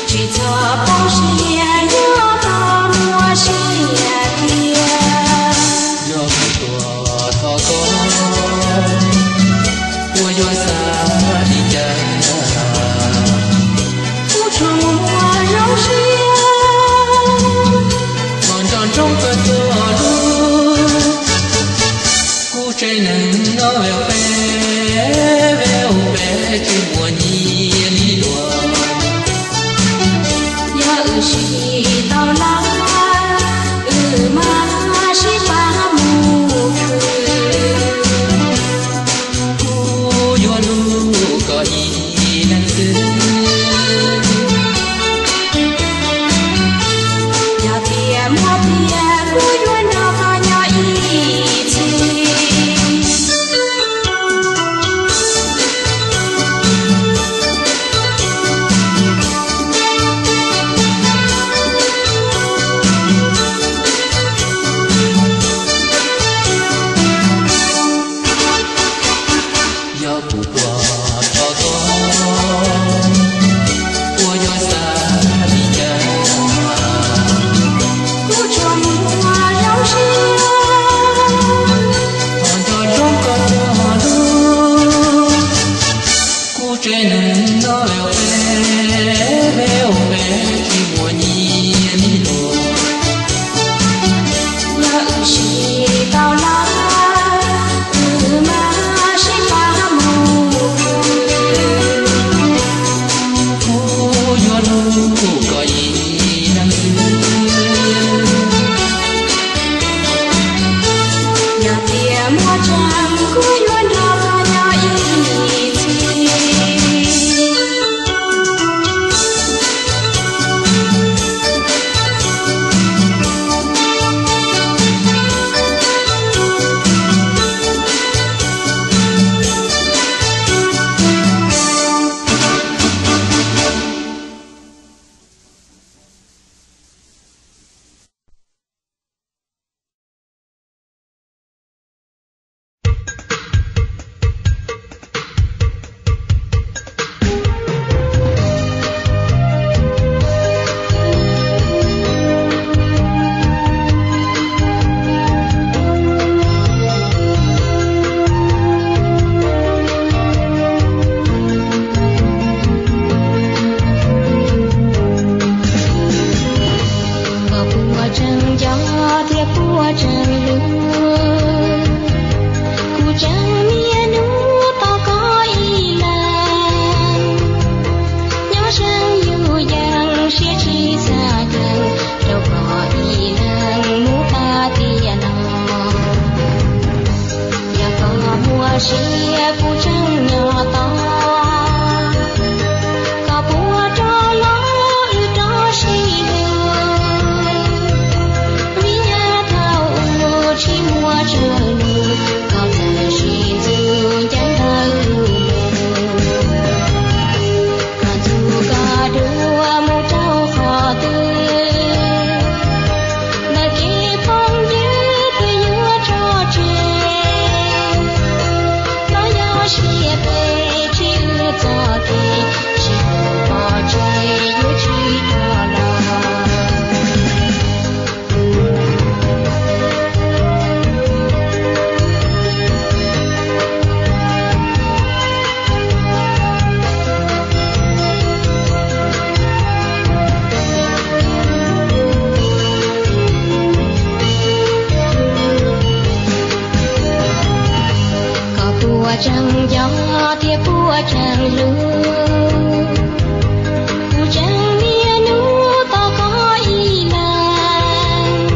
Tsis txhob poob siab, yog tau muaj siab tiag. Yog kuv tuag thov koj, puas yuav xav li cas? Kuv tsuas muaj zoo siab los nco ntsoov koj cov lus. Kuv tsev neeg no veu peb veu peb tsis muaj nyiaj li luag. Yog wb sib tau lawm, wb mam sib pab mus khwv. Kuv yuav hlub koj ib leeg xwb. Yog tias muaj tiag kuv yuav nrog koj nyob ib txhis. Yog kuv tuag thov koj, puas yuav xav li cas? Kuv tsuas muaj zoo siab los nco ntsoov koj cov lus. Kuv tsev neeg no veu peb veu peb tsis muaj nyiaj li luag. Yog wb sib tau lawm, wb mam sib pab mus khwv. Kuv yuav hlub koj ib leeg xwb. Yog tias muaj tseeb kuv yuav nrog koj nyob ib txhis. Koj puas tseem nco thiab puas tseem hlub kuv tseem niaj hnub tos koj ib leeg. Nyob zeej yus yeej siab tsis txaj ceeb rau koj ib leeg mus tas tiam no. Yog koj muaj siab kuv tseem nyob tos, koj puas rov los wb rov sib hlub. Vim yav thaum ub tsis muaj tsawg lus, koj txawm sib ntxub ncaim ntawm lub ntuj. Koj ntxub koj dua mus rau qhov twg, ntawm kev phooj ywg twb yuav tso tseg. Los yog siab phem tsis hlub txoj kev, tsis pom tseeb yuav tsis rov los. Koj puas tseem nco thiab puas tseem hlub kuv tseem niaj hnub tos koj ib leeg.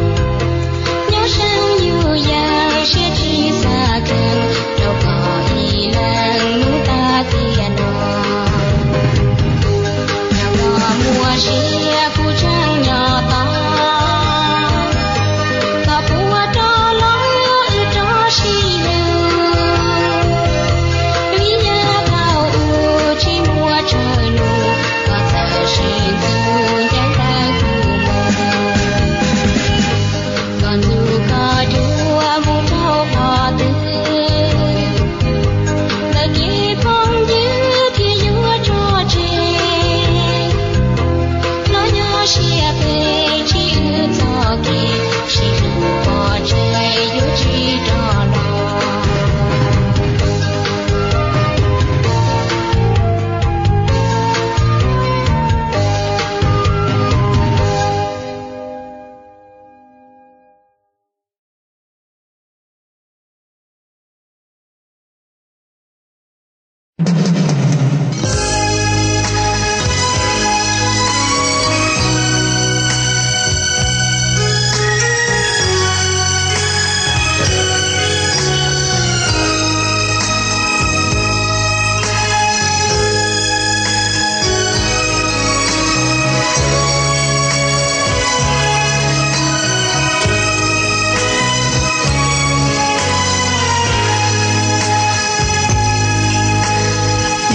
Nyob zeej yus yeej siab tsis txaj ceeb rau koj ib leeg mus tas tiam no. Yog koj muaj siab kuv tseem nyob tos, koj puas rov los wb rov sib hlub. Vim yav thaum ub tsis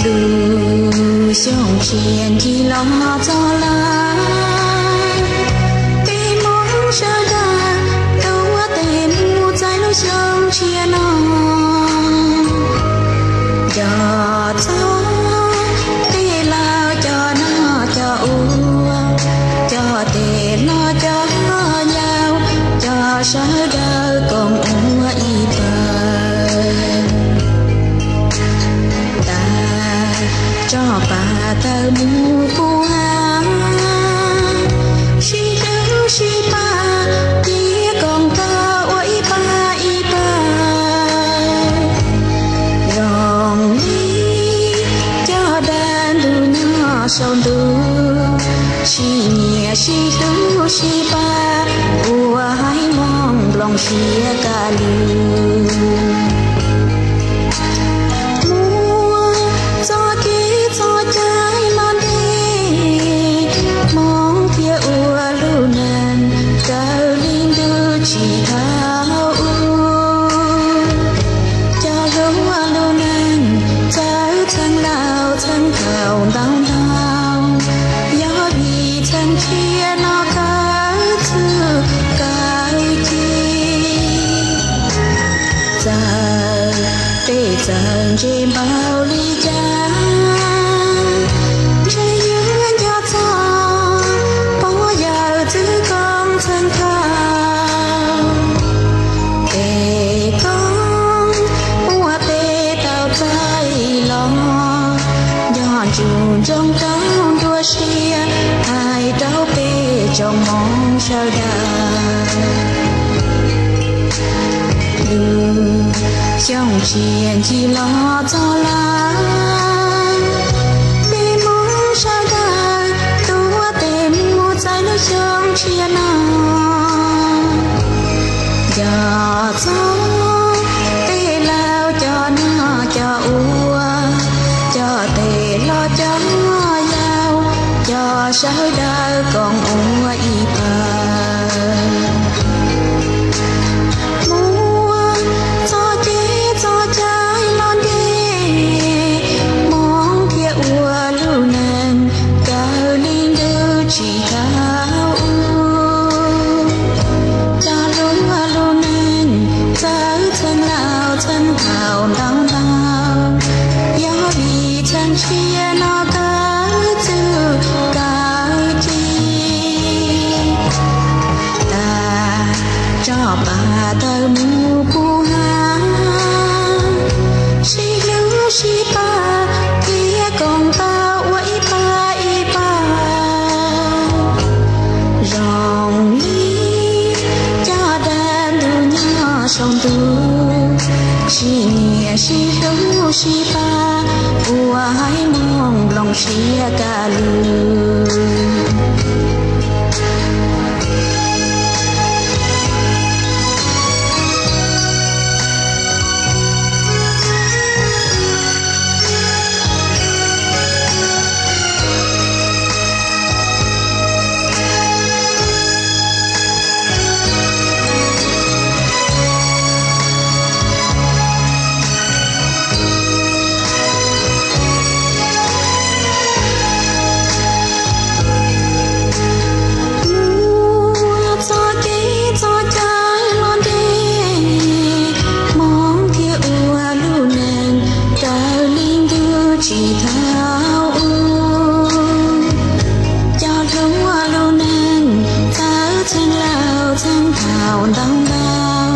Lub xyoo tshiab ncig los txog lawm, peb Hmoob sawv daws tuav tes mus txais lub xyoo tshiab no. Cov txob, tej laus, cov noj cov ua, cov tes hlob cov yau, cov sawv daws koom ua ib pawg. Tas tso pas tawm mus kuv ha, sib hlub sib pab, cia koom tau ua ib pawg ib pawg. Zoo li cov dab ntub nyob saum ntuj, sib nyiam sib hlub sib pab, ua haiv Hmoob nplooj siab kaj lug. Muaj txoj kev txoj cai los ntev, Hmoob thiaj ua lub neej raws li ntuj tsim thaum ub. Cov hluas lub neej txawv txheej laus txheej thaum ntau ntau, yog vim txheej tshiab no kawg txwj kawg ci. Txawm peb txawm ntse npaum li cas, ntshe yuav nco txog pog yawm txwv koob txheej thaum. Tes koob uas peb tau txais los, yog ntsug ntsoog rau nruab siab hais rau peb tsoom Hmoob sawv daws. Lub xyoo tshiab ncig los txog lawm, peb Hmoob sawv daws tuav tes mus txais lub xyoo tshiab no. Cov txob, tej laus, cov noj cov ua, cov tes hlob cov yau, cov sawv daws koom ua ib pawg. Muaj txoj kev txoj cai los ntev, Hmoob thiaj ua lub neej raws li ntuj tsim thaum ub. Cov hluas lub neej txawv txheej laus txheej thaum ntau ntau, yog vim txheej tshiab no kawg txwj kawg ci. Tas tso pas tawm mus kuv ha, sib hlub sib pab, cia koom tau ua ib pawg ib pawg. Zoo li cov dab ntub nyob saum ntuj, sib nyiam sib hlub sib pab, ua haiv Hmoob nplooj siab kaj lug. Muaj txoj kev txoj cai los ntev, Hmoob thiaj ua lub neej raws li ntuj tsim thaum ub. Cov hluas lub neej txawv txheej laus txheej thaum ntau ntau,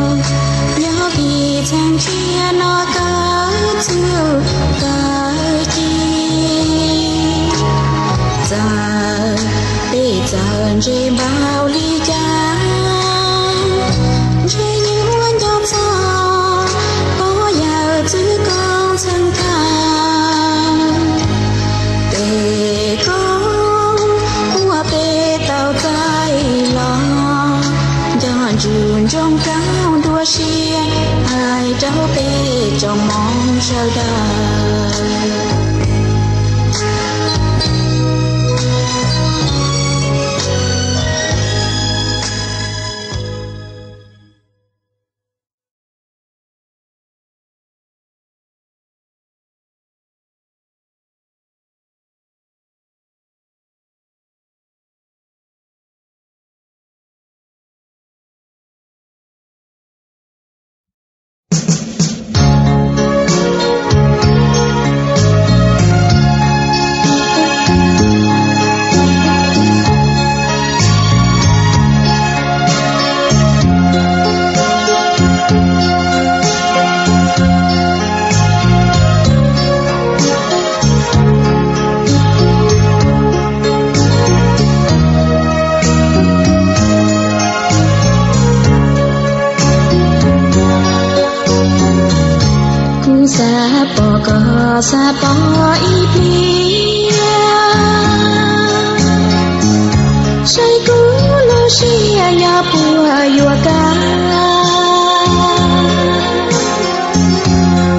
yog vim txheej tshiab no kawg txwj kawg ci. Txawm peb txawm ntse npaum li cas, ntshe yuav nco txog pog yawm txwv koob txheej thaum. Tes koob uas peb tau txais los, nco ntsug ntsoog rau nruab siab hais rau peb tsoom Hmoob sawv daws. Xav pom ib pliag, saib kuv lub siab nyob puas yuav kam.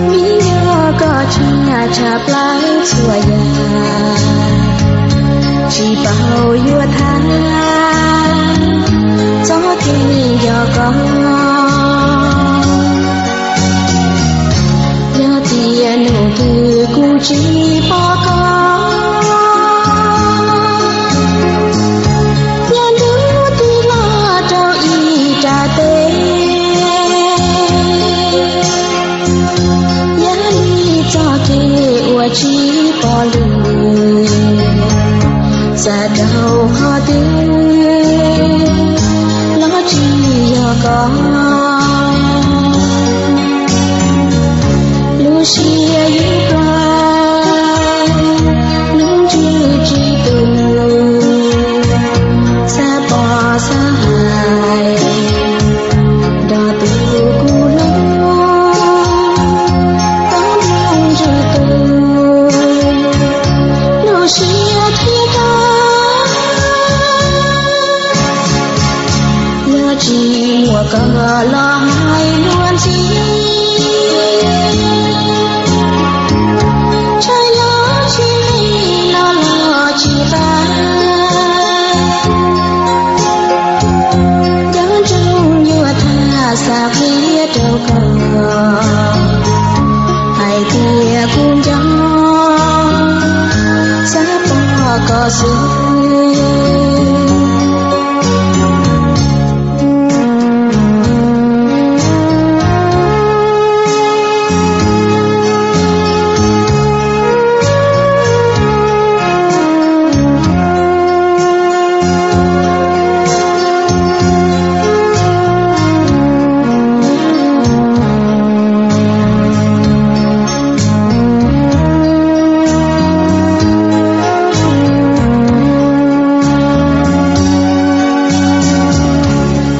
Vim yog koj tshaj tshaj plaws txhua yam, tsis paub yuav tham txoj kev nco koj. Yog tias nus twg kuv tsis pom koj, yog ntuj tig los rau ib rab teb, yog li txoj kev uas tsis pom lwm, xav rau qhov twg los tsis yog koj. Lub siab yeej ploj, lub ntsws tsis tu, xav pom xav hais, nrog tus kuv hlub, tau nrog ntsws tu, lub siab thiab koj. Yog tsis muaj koj los hais luag ntxhi, ntshai los tsis li no los tsis tas. Nco ntsoov yuav tham xav qhia rau koj, hais tias kuv nco xav pom koj xwb.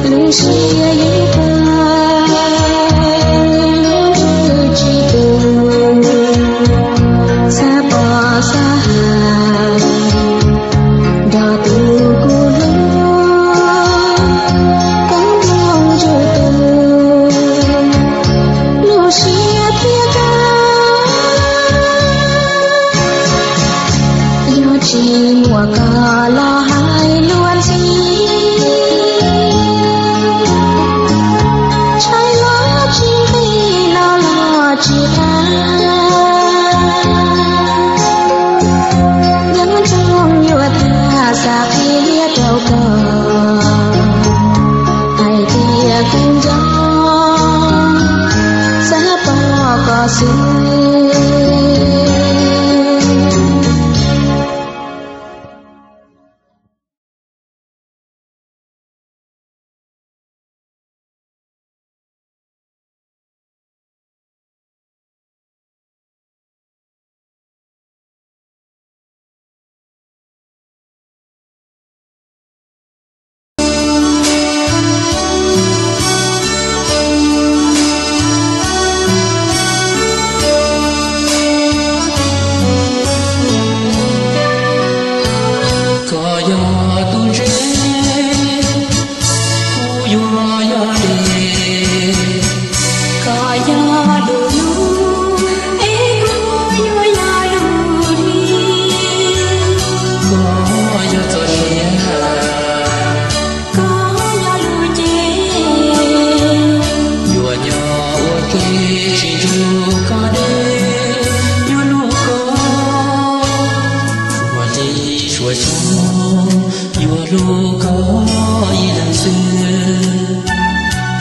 Lub siab yeej ploj, lub ntsws tsis tu, xav pom xav hais, nrog tus kuv hlub, tau nrog ntsws tu, lub siab thiab koj. Yog tsis muaj koj los hais luag ntxhi, ntshai los tsis nqig no los tsis tas. Nco ntsoov yuav tham xav qhia rau koj, hais tias kuv nco xav pom koj xwb. Koj yog tus ntse, kuv yuav yog li. Koj yog lub lub, es kuv yuav yog lub hli. Koj yog txoj sia, koj yog lub cev, yuav nyob ua ke tsis nrug koj deb, yuav hlub koj ua li suav xyoo, yuav hlub koj ib leeg xwb.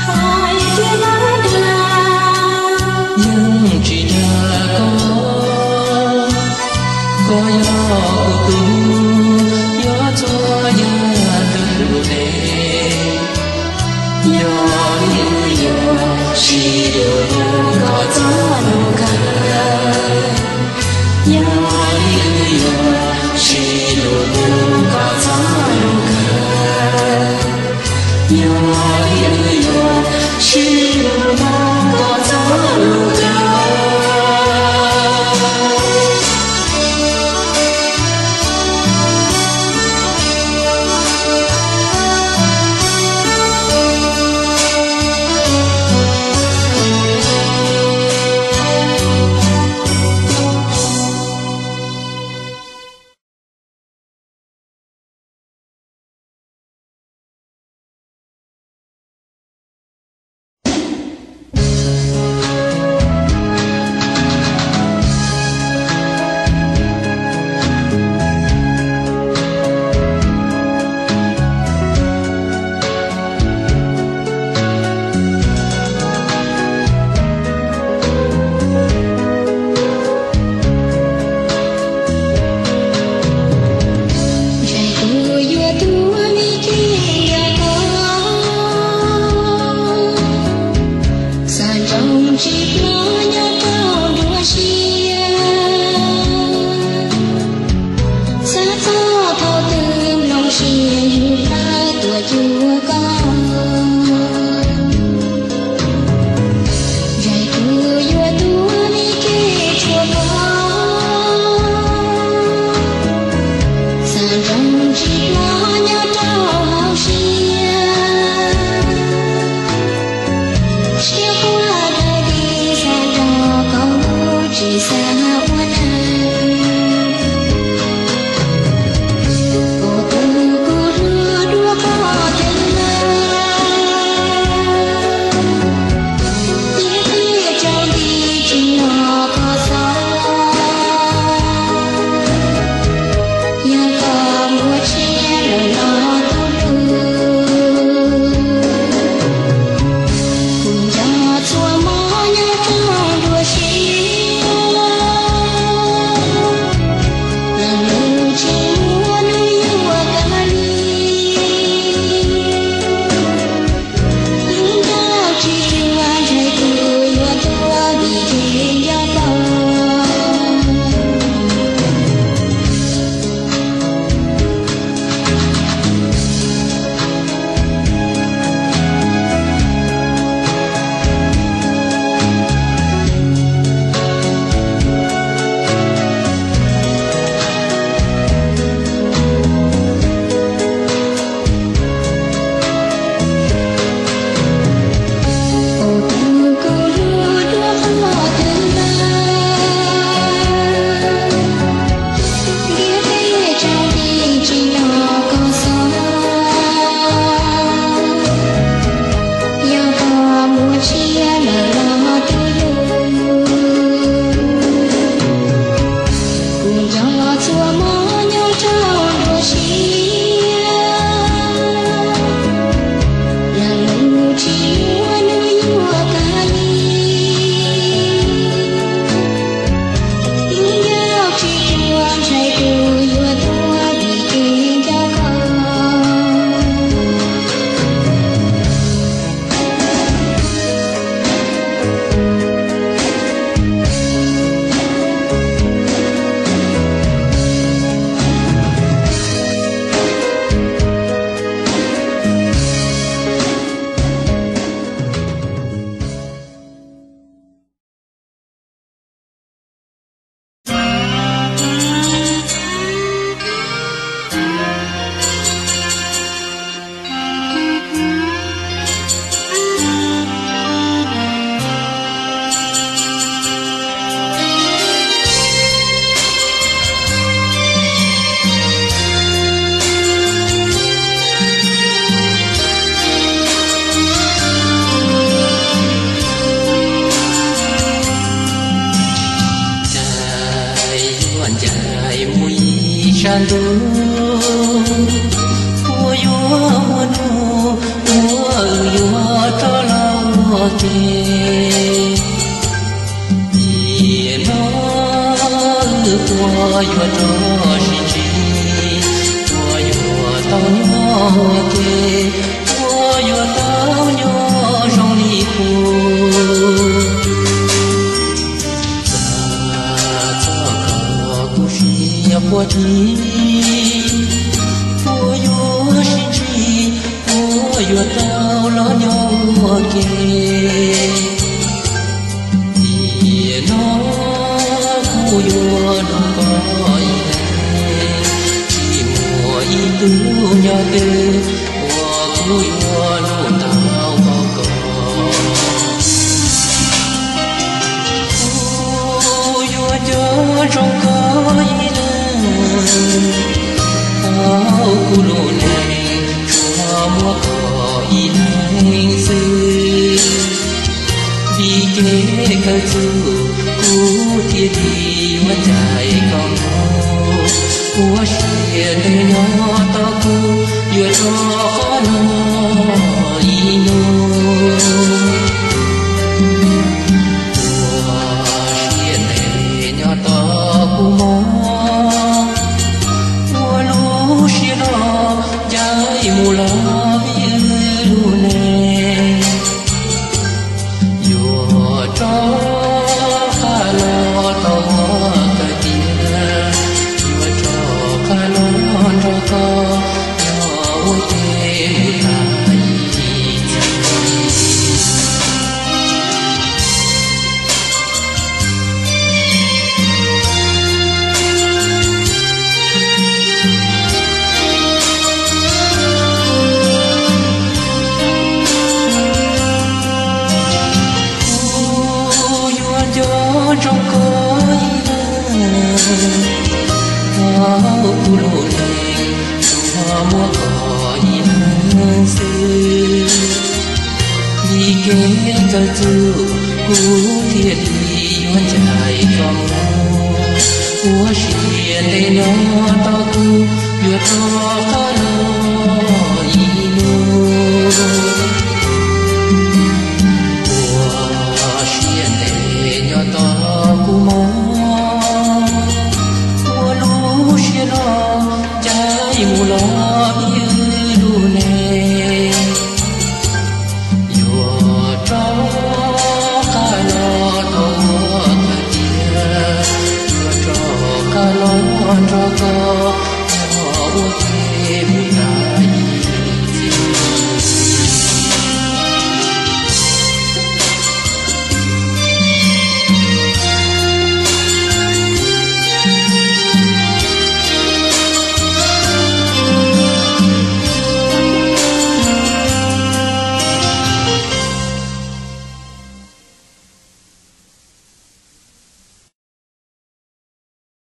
Hais tias lawv dag, yeej tsis dag koj, koj yog kuv tus, yog txhua yam ntawm lub neej. Yog li wb yuav sib luag mus kom txog lub kawg. Yog li wb yuav sib luag mus kom txog lub kawg. Yog li wb yuav sib luag mus kom txog lub kawg. Ncaim mus ib sab ntug, puas yuav muaj hnub uas wb yuav rov los ua ke. Tiam no wb puas yuav rov sib ntsib, puas yuav tau nyob ua ke, puas yuav tau nyob zoo li qub. Txog txog kuv siab quaj tig, puas yuav sib ntsib, puas yuav tau los nyob ua ke. Tiam no kuv yuav nrog koj ib leeg, tsis muaj ib tug nyob twg uas kuv yuav hlub tau npaum koj. Kuv yuav nco ntsoov koj ib leeg, tau kuv lub neej tsuas muaj koj ib leeg xwb. Vim kev kawm txuj kuv thiaj li yuav ncaim koj mus, ua siab ntev nyob tos kuv yuav rov qab los ib hnub. Ua siab ntev nyob tos kuv mog, ua lub siab no ncaim mus los vim wb lub neej. Yuav rov qab los tau ua kawg tiag, yuav rov qab los nrog koj nyob ua ke mus tas ib txhis. Kuv yuav nco ntsoov koj ib leeg, tau kuv lub neej tsuas muaj koj ib leeg xwb. Vim kev kawm txuj kuv thiaj li yuav ncaim koj mus, ua siab ntev nyob tos kuv yuav rov qab los ib hnub. Ua siab ntev nyob tos kuv mog, ua lub siab no ncaim mus los vim